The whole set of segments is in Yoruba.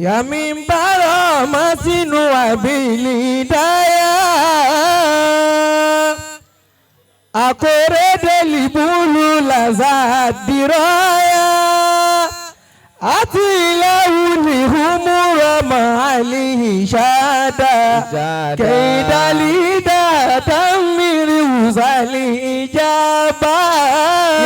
Yàmi ń bára ọmọ sínú àbílí dáyà. Akóredé búlù làzà dìrọ́yà. Àti ìlàwù ní húmúrọ̀ màálì ìṣáàdá. Kèdàlídà tàmírí wùsàlì ìjàmbá.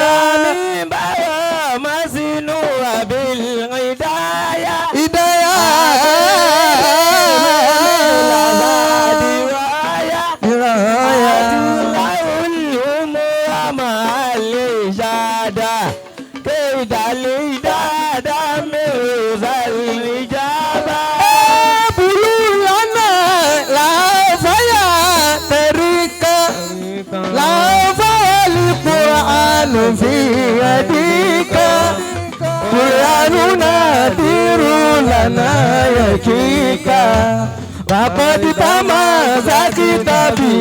Yàmi bára ọmọ sínú àbílí dáyà. Ìdáyà. Dìrọ́yà. Bulu lana láfáyà tẹ̀ríkà láfáyà lìkùránù fi ẹ̀díkà kùránù náà dìrú lànà yẹ̀kíkà wàkọ̀dí támà sákìtà bí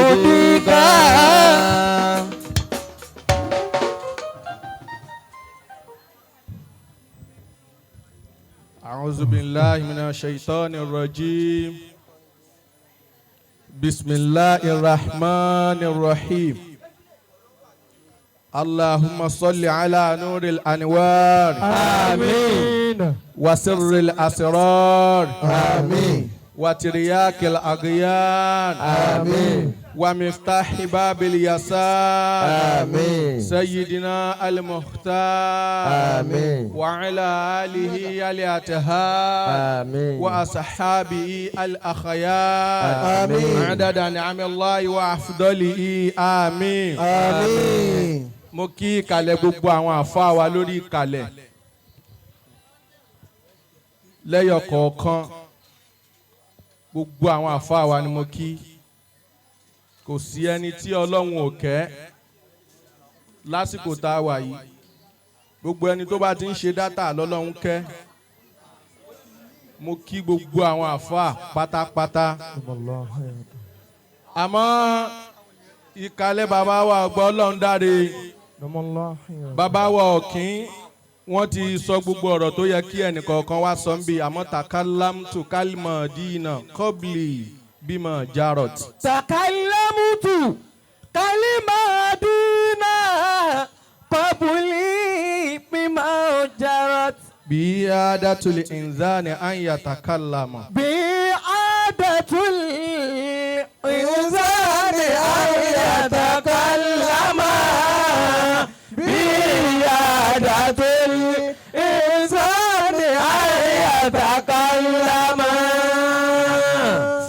òdìkà. أعوذ بالله من الشيطان الرجيم بسم الله الرحمن الرحيم اللهم صل على نور الأنوار. آمين. وسر الأسرار. آمين. وترياك الأغيار. آمين. ومفتاح باب اليسار. آمين. سيدنا المختار. آمين. وعلى آله الأطهار. آمين. وأصحابه الأخيار. آمين. عدد نعم الله وأفضله. آمين. آمين. Mo kí ìkàlẹ̀ gbogbo àwọn àfáà wa lórí ìkàlẹ̀ lẹ́yọ̀ kọ̀ọ̀kan. Gbogbo àwọn àfáà wa ni mo kí. Kò sí ẹni tí Ọlọ́run ò kẹ́ lásìkò tá a wà yìí. Gbogbo ẹni tó bá ti ń ṣe dátà lọ́lọ́run kẹ́. Mo kí gbogbo àwọn àfáà pátápátá. Àmọ́ ìkàlẹ̀ bàbá wa ọgbà Ọlọ́run dáre, bàbá wa ọ̀kín, wọ́n ti sọ gbogbo ọ̀rọ̀ tó yẹ kí ẹnìkọ̀ọ̀kan wá sọ ń bi. Àmọ́ takalamtu kalimọ̀ dínà kọ́bìlì bímọ jarot. Takallamutu kalimadina qabli bima jarat. Bí adatul inzani an yatakallama. Bi adatul insani an yatakallama. Bi adatul insani an yatakallama.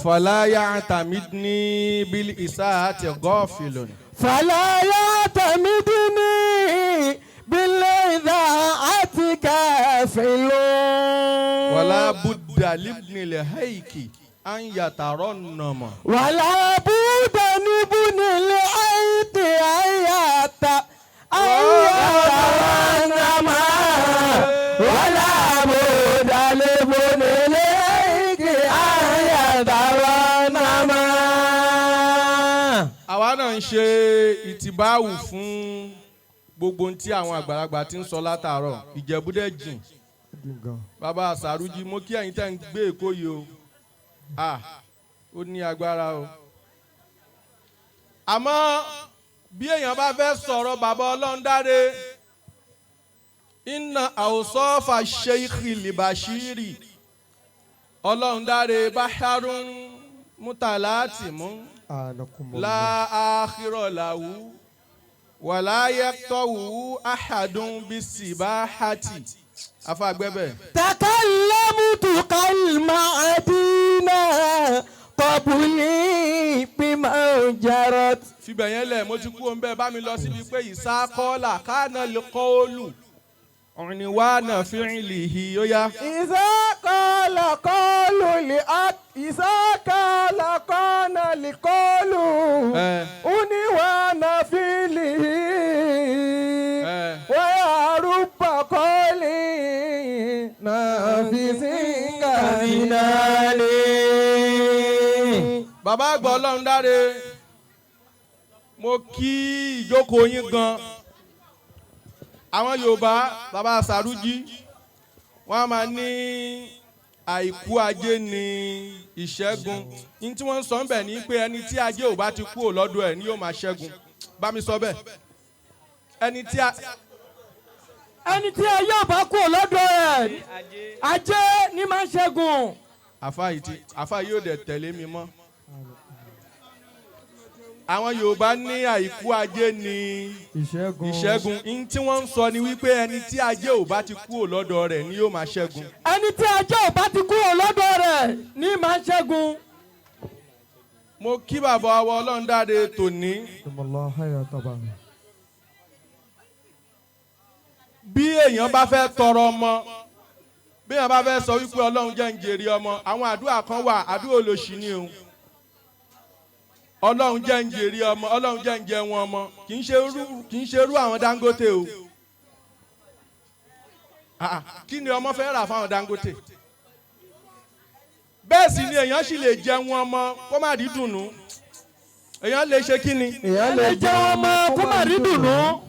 Fala ya'tamidni bil isaati ghafilun. فلا يعتمدني بالإذاعة كافل. Wala budda libni lhaiki an yatarannama. ولا بد لابن العيد أن يترنم. ولا بد لابن العيد أن يترنم. Àwa náà ń ṣe ìtìbáwù fún gbogbo ohun tí àwọn àgbàlagbà ti ń sọ látàárọ̀. Ìjẹ̀búdẹ̀ jìn. Bàbá Sàrújì, mo kí ẹ̀yin tẹ́ ń gbé Èkó yìí o. Ah, ó ní agbára o. Àmọ́ bí èèyàn bá fẹ́ sọ̀rọ̀ bàbá Ọlọ́ndáre, iná àwòsọ́fà Sheikh Libashiri Ọlọ́ndáre Baharun Mutalati mú láàkírọ̀ làwù wàláyẹ̀tọ̀wù àhàdùn bísíbáhàtì afáàgbẹ́bẹ̀. تكلمت كالمعدين قبلي بما جرت. Fibẹ̀ yẹn lẹ̀, mo ti kú òun bẹ́ẹ̀. Bá mi lọ síbi pé ìsákọ́là kánà lè kọ́ òòlù ọ̀rìnwá náà fírin lì hí ó yá. إذا قال قالوا لأك إذا قال قال لقالوا ẹ أنوانا فيله ẹ ويا رب قولي نافذ كزناني. Bàbá àgbà Ọlọ́run dáre, mo kí ìjókòó yín gan. Àwọn Yorùbá, bàbá Sàrújí, Wọ́n á máa ní àìkú ajé ní ìṣẹ́gun. Ní tí wọ́n ń sọ ń bẹ̀ ni pé ẹni tí ajé ò bá ti kúrò lọ́dọ̀ ẹ̀ ni yóò máa ṣẹ́gun. Bá mi sọ bẹ́ẹ̀. Ẹni tí a Ẹni tí ayé ò bá kúrò lọ́dọ̀ ẹ̀, ajé ní máa ń ṣẹ́gun. Àfa yìí ti àfa yìí ò dẹ̀ tẹ̀lé mi mọ́. Àwọn Yorùbá ní àìkú ajé ní Ìṣẹ́gun. ìṣẹ́gun. Ní tí wọ́n ń sọ ni wípé ẹni tí ajé ò bá ti kúrò lọ́dọ̀ rẹ̀ ni yóò máa ṣẹ́gun. Ẹni tí ajé ò bá ti kúrò lọ́dọ̀ rẹ̀ ní máa ń ṣẹ́gun. Mo kí bàbá wa Ọlọ́rundáre tòní. Bí èèyàn bá fẹ́ tọrọ ọmọ, bí èèyàn bá fẹ́ sọ wípé Ọlọ́run jẹ́ ń jèrè ọmọ, àwọn àdúrà kan wà, àdúrà olóṣì ni o. Ọlọ́run jẹ́ ń jèrè ọmọ, Ọlọ́run jẹ́ ń jẹun ọmọ, kì í ṣe irú àwọn Dangote o. Ah, ah, kí ni ọmọ fẹ́ rà fáwọn Dangote? Bẹ́ẹ̀ sì ni èèyàn sì lè jẹun ọmọ kó má rí dùnú. Èèyàn lè ṣe kí ni? Èèyàn lè jẹun ọmọ kó má rí dùnú.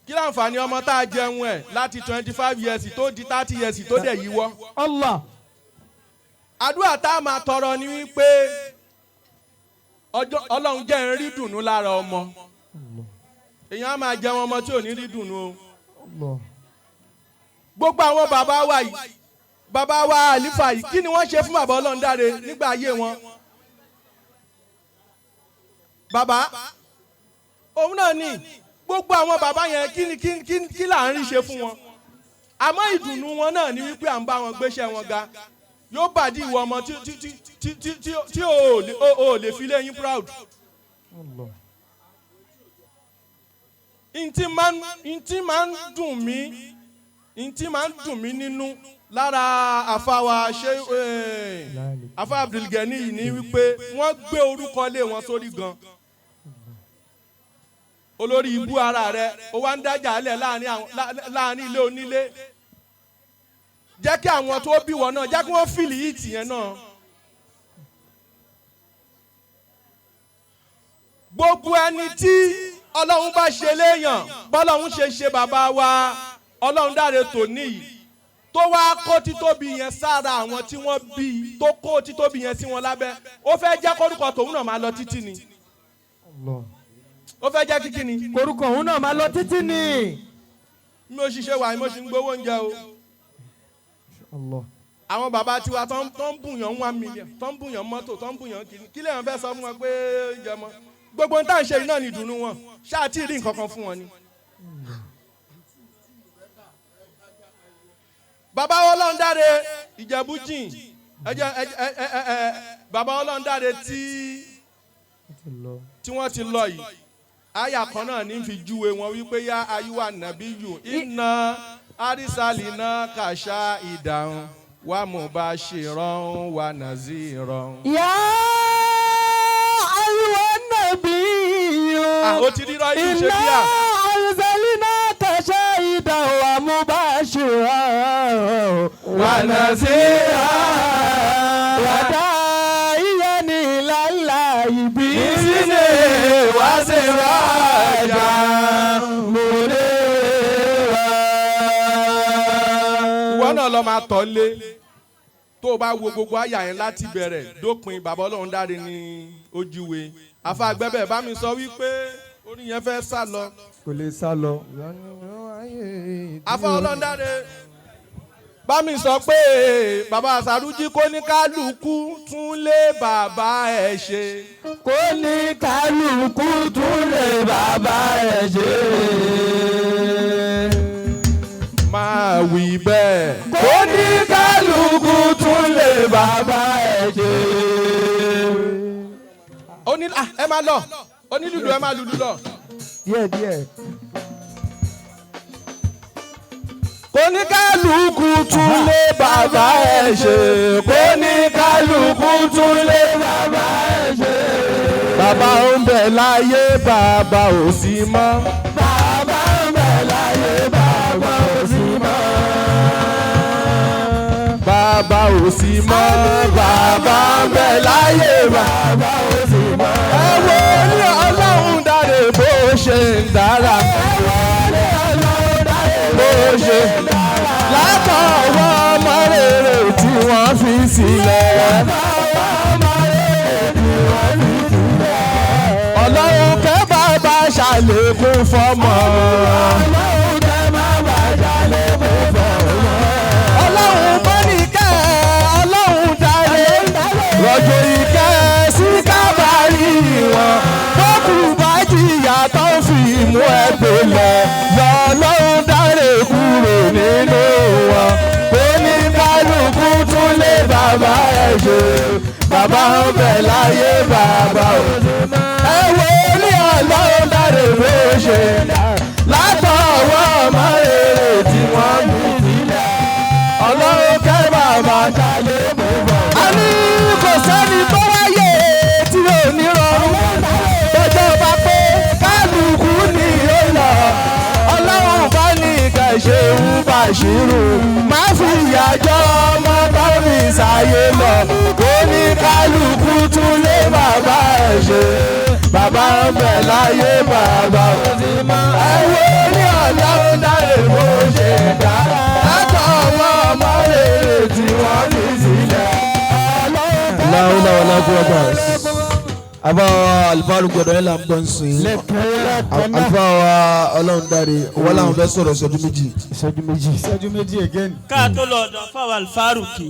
Kí láǹfààní ọmọ tá a jẹun ẹ̀ láti 25 years tó di 30 years tó dẹ̀ yíwọ́? Allah. Àdúrà tá a máa tọrọ ni wípé ọjọ́ Ọlọ́run jẹ́ ń rí dùnú lára ọmọ. Èèyàn á máa jẹun ọmọ tí ò ní rí dùnú o. Gbogbo àwọn bàbá wa yìí, bàbá wa àlífà yìí, kí ni wọ́n ṣe fún bàbá Ọlọ́rundáre nígbà ayé wọn? Bàbá òun náà ni gbogbo àwọn bàbá yẹn, kí ni kí là ń rí ṣe fún wọn? Àmọ́ ìdùnnú wọn náà ni wípé à ń bá wọn gbéṣẹ́ wọn ga. Yóò bàdí ìwọ ọmọ tí o ò lè fi léyìn proud. Ntí máa ń dùn mí nínú lára àfàwà ṣe àfà Abdulgani yìí ni wípé wọ́n gbé orúkọ lé wọn sórí gan. Olórí ibú ara rẹ, ó wá ń dájà lẹ̀ láàrin ilé onílé. Jẹ́ kí àwọn tó bí wọn náà, jẹ́ kí wọ́n feel yìí tìyẹn náà. Gbogbo ẹni tí Ọlọ́run bá ṣe léèyàn, bọ́lọ́run ṣe ṣe bàbá wa Ọlọ́rundáre tòní yìí, tó wá kó títóbi yẹn sára àwọn tí wọ́n bí i, tó kó títóbi yẹn sí wọn lábẹ́, ó fẹ́ jẹ́ kórúkọ tòun náà máa lọ títí ni. Ó fẹ́ jẹ́ kíkí ni? Korúkọ òun náà máa lọ títí ni. Mi ò ṣiṣẹ́ wà, mo ṣì ń gbowó oúnjẹ o. Àwọn bàbá tiwa tó ń bùyàn 1 million, tó ń bùyàn mọ́tò, tó ń bùyàn kìíní, kí lèèyàn fẹ́ sọ fún wọn pé oúnjẹ mọ́? Gbogbo ohun tá à ń ṣe yìí náà ní ìdùnnú wọn. Ṣáà tí ì rí nǹkan kan fún wọn ni. Bàbá Ọlọ́rundáre Ìjẹ̀bú jìn, ẹ jẹ́ ẹ ẹ ẹ ẹ bàbá Ọlọ́rundáre tí wọ́n ti lọ yìí, àyà kan náà ní fi júwe wọn wípé يا أيها النبي إنا أرسلناك شاهدا ومبشرا ونذيرا. يا أيها النبي Ah, ó ti rírọ́ ìlú ṣe إنا bíà. أرسلناك شاهدا ومبشرا ونذيرا. وداعيا إلى الله بإذنه وسراجا منيرا. Ìwọ náà lọ máa tọ́ lé. Tó o bá wo gbogbo àyà yẹn láti bẹ̀rẹ̀ dópin, bàbá Ọlọ́rundáre ní ojúwe. Àfa àgbẹ̀bẹ̀ bá mi sọ wípé orí yẹn fẹ́ sá lọ. Kò lè sá lọ. Àfa Ọlọ́rundáre bá mi sọ pé bàbá Sàrújí kó ní kálukú tún lé bàbá ẹ̀ ṣe. Kó ní kálukú tún lè bàbá ẹ̀ ṣe. Máa wí bẹ́ẹ̀. Kó ní kálukú tún lè bàbá ẹ̀ ṣe. Ó ní ah, ẹ máa lọ, onílùlù, ẹ máa lùlù lọ. Díẹ̀ díẹ̀. Kó ní kálukú tún lé bàbá ẹ̀ ṣe. Kó ní kálukú tún lé bàbá ẹ̀ ṣe. Bàbá ń bẹ láyé, bàbá ò sí mọ́. Bàbá ń bẹ láyé, bàbá ò sí mọ́. Bàbá ò sí mọ́, bàbá ń bẹ láyé, bàbá Bàbá ò sí mọ́. Ẹ wo ní Ọlọ́run dáre bó ṣe ń dára. Ẹ wọlé Ọlọ́run dáre bó ṣe dára. ṣàlékún fọ́mọ. Ọlọ́run kẹ́ bàbá ṣàlékún fọ́mọ. Ọlọ́run bá nìkẹ́, ọlọ́run dáre. Rọ̀jò ìkẹ́ sí kábàárì wọn. Bókù bá jìyà tó ń fi mú ẹgbẹ́ lọ. Yọ ọlọ́run dáre kúrò nínú wọn. Oníkálukú tún lé bàbá ẹ̀ ṣe. Bàbá ń bẹ láyé bàbá ò. Ẹ wo ní ọlọ́run dáre bó ṣe. Látọwọ́ ọmọ rere tí wọ́n mú sílẹ̀. Ọlọ́run kẹ́ bàbá ṣàlẹ̀ mú bọ̀. A ní kò sẹ́ni tó wáyé tí ò ní rọrùn. Bọ́jọ́ bá pé kálukú ni ó lọ. Ọlọ́run bá ní kẹ̀ṣẹ̀ ń bàṣírù. Má fi ìyàjọ́ ọmọ bá mi ṣàyè lọ. Ó ní kálukú tún lé bàbá ẹ̀ ṣe. Bàbá ń bẹ láyé bàbá ò sí mọ́. Ẹ wo ní ọlọ́run dáre bó ṣe dá. Látọwọ́ ọmọ rere tí wọ́n ní sílẹ̀. láwùlà wàlá kúwàtà àbáwá alifaru gbọ́dọ̀ yẹn là ń gbọ́n sìn alifawa ọlọ́run dáre wọ́n làwọn fẹ́ sọ̀rọ̀ ìṣẹ́jú méjì. Ìṣẹ́jú méjì. Ìṣẹ́jú méjì again. Ká tó lọ ọ̀dọ̀ fáwọn alfaruki.